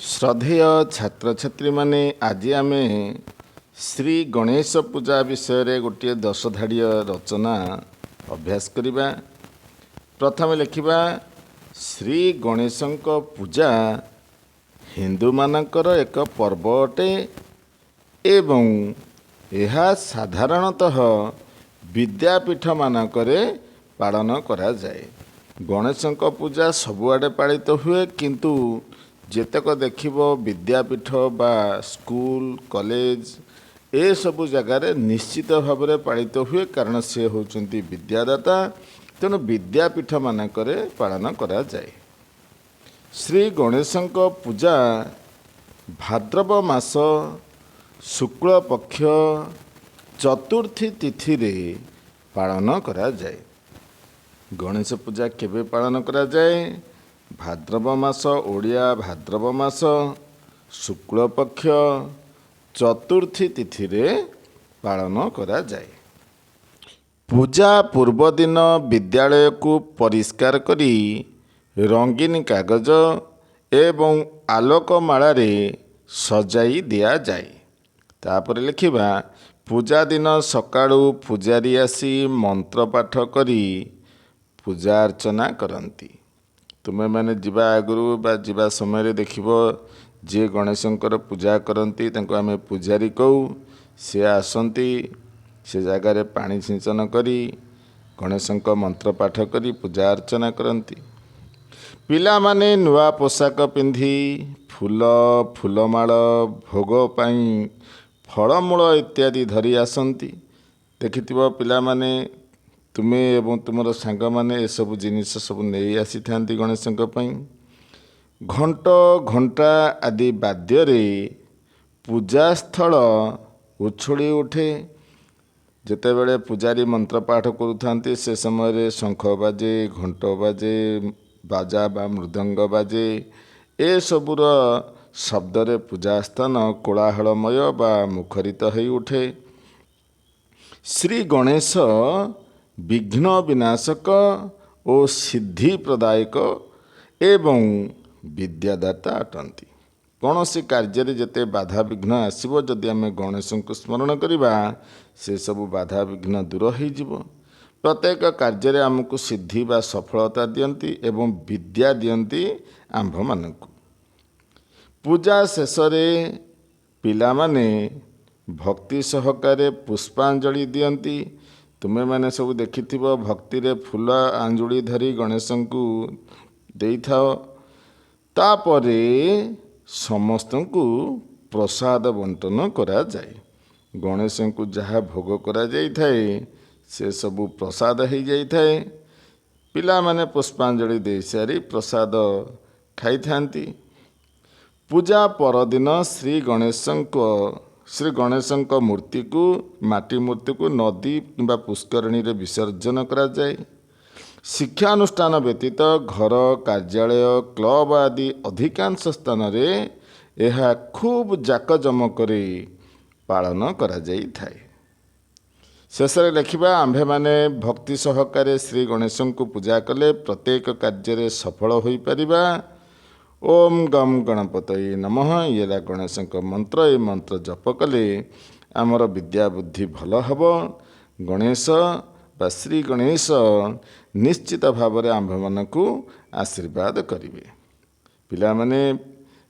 ଶ୍ରଦ୍ଧେୟ ଛାତ୍ରଛାତ୍ରୀମାନେ, ଆଜି ଆମେ ଶ୍ରୀ ଗଣେଶ ପୂଜା ବିଷୟରେ ଗୋଟିଏ 10 ଧାଡ଼ିଆ ରଚନା ଅଭ୍ୟାସ କରିବା। ପ୍ରଥମେ ଲେଖିବା, ଶ୍ରୀ ଗଣେଶଙ୍କ ପୂଜା ହିନ୍ଦୁମାନଙ୍କର ଏକ ପର୍ବ ଅଟେ ଏବଂ ଏହା ସାଧାରଣତଃ ବିଦ୍ୟାପୀଠମାନଙ୍କରେ ପାଳନ କରାଯାଏ। ଗଣେଶଙ୍କ ପୂଜା ସବୁଆଡ଼େ ପାଳିତ ହୁଏ, କିନ୍ତୁ ଯେତେକ ଦେଖିବ ବିଦ୍ୟାପୀଠ ବା ସ୍କୁଲ, କଲେଜ, ଏସବୁ ଜାଗାରେ ନିଶ୍ଚିତ ଭାବରେ ପାଳିତ ହୁଏ, କାରଣ ସେ ହେଉଛନ୍ତି ବିଦ୍ୟାଦାତା। ତେଣୁ ବିଦ୍ୟାପୀଠମାନଙ୍କରେ ପାଳନ କରାଯାଏ। ଶ୍ରୀ ଗଣେଶଙ୍କ ପୂଜା ଭାଦ୍ରବ ମାସ ଶୁକ୍ଳ ପକ୍ଷ ଚତୁର୍ଥୀ ତିଥିରେ ପାଳନ କରାଯାଏ। ଗଣେଶ ପୂଜା କେବେ ପାଳନ କରାଯାଏ? ଭାଦ୍ରବ ମାସ, ଓଡ଼ିଆ ଭାଦ୍ରବ ମାସ ଶୁକ୍ଳ ପକ୍ଷ ଚତୁର୍ଥୀ ତିଥିରେ ପାଳନ କରାଯାଏ। ପୂଜା ପୂର୍ବଦିନ ବିଦ୍ୟାଳୟକୁ ପରିଷ୍କାର କରି ରଙ୍ଗୀନ କାଗଜ ଏବଂ ଆଲୋକମାଳାରେ ସଜାଇ ଦିଆଯାଏ। ତାପରେ ଲେଖିବା, ପୂଜା ଦିନ ସକାଳୁ ପୂଜାରୀ ଆସି ମନ୍ତ୍ର ପାଠ କରି ପୂଜା ଅର୍ଚ୍ଚନା କରନ୍ତି। ତୁମେମାନେ ଯିବା ଆଗରୁ ବା ଯିବା ସମୟରେ ଦେଖିବ, ଯିଏ ଗଣେଶଙ୍କର ପୂଜା କରନ୍ତି ତାଙ୍କୁ ଆମେ ପୂଜାରୀ କହୁ। ସେ ଆସନ୍ତି, ସେ ଜାଗାରେ ପାଣି ସିଞ୍ଚନ କରି, ଗଣେଶଙ୍କ ମନ୍ତ୍ର ପାଠ କରି ପୂଜା ଅର୍ଚ୍ଚନା କରନ୍ତି। ପିଲାମାନେ ନୂଆ ପୋଷାକ ପିନ୍ଧି ଫୁଲ, ଫୁଲମାଳ, ଭୋଗ ପାଇଁ ଫଳମୂଳ ଇତ୍ୟାଦି ଧରି ଆସନ୍ତି। ଦେଖିଥିବ ପିଲାମାନେ, ତୁମେ ଏବଂ ତୁମର ସାଙ୍ଗମାନେ ଏସବୁ ଜିନିଷ ସବୁ ନେଇ ଆସିଥାନ୍ତି ଗଣେଶଙ୍କ ପାଇଁ। ଘଣ୍ଟ, ଘଣ୍ଟା ଆଦି ବାଦ୍ୟରେ ପୂଜାସ୍ଥଳ ଉଛୁଳି ଉଠେ। ଯେତେବେଳେ ପୂଜାରୀ ମନ୍ତ୍ର ପାଠ କରୁଥାନ୍ତି, ସେ ସମୟରେ ଶଙ୍ଖ ବାଜେ, ଘଣ୍ଟ ବାଜେ, ବାଜା ବା ମୃଦଙ୍ଗ ବାଜେ। ଏସବୁର ଶବ୍ଦରେ ପୂଜା ସ୍ଥାନ କୋଳାହଳମୟ ବା ମୁଖରିତ ହୋଇ ଉଠେ। ଶ୍ରୀ ଗଣେଶ ବିଘ୍ନ ବିନାଶକ ଓ ସିଦ୍ଧି ପ୍ରଦାୟକ ଏବଂ ବିଦ୍ୟାଦାତା ଅଟନ୍ତି। କୌଣସି କାର୍ଯ୍ୟରେ ଯେତେ ବାଧାବିଘ୍ନ ଆସିବ, ଯଦି ଆମେ ଗଣେଶଙ୍କୁ ସ୍ମରଣ କରିବା, ସେସବୁ ବାଧାବିଘ୍ନ ଦୂର ହୋଇଯିବ। ପ୍ରତ୍ୟେକ କାର୍ଯ୍ୟରେ ଆମକୁ ସିଦ୍ଧି ବା ସଫଳତା ଦିଅନ୍ତି ଏବଂ ବିଦ୍ୟା ଦିଅନ୍ତି ଆମ୍ଭମାନଙ୍କୁ। ପୂଜା ଶେଷରେ ପିଲାମାନେ ଭକ୍ତି ସହକାରେ ପୁଷ୍ପାଞ୍ଜଳି ଦିଅନ୍ତି। ତୁମେମାନେ ସବୁ ଦେଖିଥିବ, ଭକ୍ତିରେ ଫୁଲ ଆଞ୍ଜୁଳି ଧରି ଗଣେଶଙ୍କୁ ଦେଇଥାଅ। ତାପରେ ସମସ୍ତଙ୍କୁ ପ୍ରସାଦ ବଣ୍ଟନ କରାଯାଏ। ଗଣେଶଙ୍କୁ ଯାହା ଭୋଗ କରାଯାଇଥାଏ, ସେସବୁ ପ୍ରସାଦ ହେଇଯାଇଥାଏ। ପିଲାମାନେ ପୁଷ୍ପାଞ୍ଜଳି ଦେଇସାରି ପ୍ରସାଦ ଖାଇଥାନ୍ତି। ପୂଜା ପରଦିନ ଶ୍ରୀ ଗଣେଶଙ୍କ ମୂର୍ତ୍ତିକୁ, ମାଟି ମୂର୍ତ୍ତିକୁ ନଦୀ କିମ୍ବା ପୁଷ୍କରିଣୀରେ ବିସର୍ଜନ କରାଯାଏ। ଶିକ୍ଷାନୁଷ୍ଠାନ ବ୍ୟତୀତ ଘର, କାର୍ଯ୍ୟାଳୟ, କ୍ଲବ ଆଦି ଅଧିକାଂଶ ସ୍ଥାନରେ ଏହା ଖୁବ୍ ଜାକଜମକରେ ପାଳନ କରାଯାଇଥାଏ। ଶେଷରେ ଲେଖିବା, ଆମ୍ଭେମାନେ ଭକ୍ତି ସହକାରେ ଶ୍ରୀ ଗଣେଶଙ୍କୁ ପୂଜା କଲେ ପ୍ରତ୍ୟେକ କାର୍ଯ୍ୟରେ ସଫଳ ହୋଇପାରିବା। ଓମ୍ ଗମ୍ ଗଣପତୟେ ନମଃ। ଇଏ ହେଲା ଗଣେଶଙ୍କ ମନ୍ତ୍ର। ଏ ମନ୍ତ୍ର ଜପ କଲେ ଆମର ବିଦ୍ୟା ବୁଦ୍ଧି ଭଲ ହେବ। ଗଣେଶ ବା ଶ୍ରୀ ଗଣେଶ ନିଶ୍ଚିତ ଭାବରେ ଆମ୍ଭମାନଙ୍କୁ ଆଶୀର୍ବାଦ କରିବେ। ପିଲାମାନେ,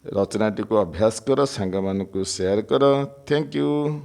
ରଚନାଟିକୁ ଅଭ୍ୟାସ କର, ସାଙ୍ଗମାନଙ୍କୁ ସେୟାର କର। Thank you.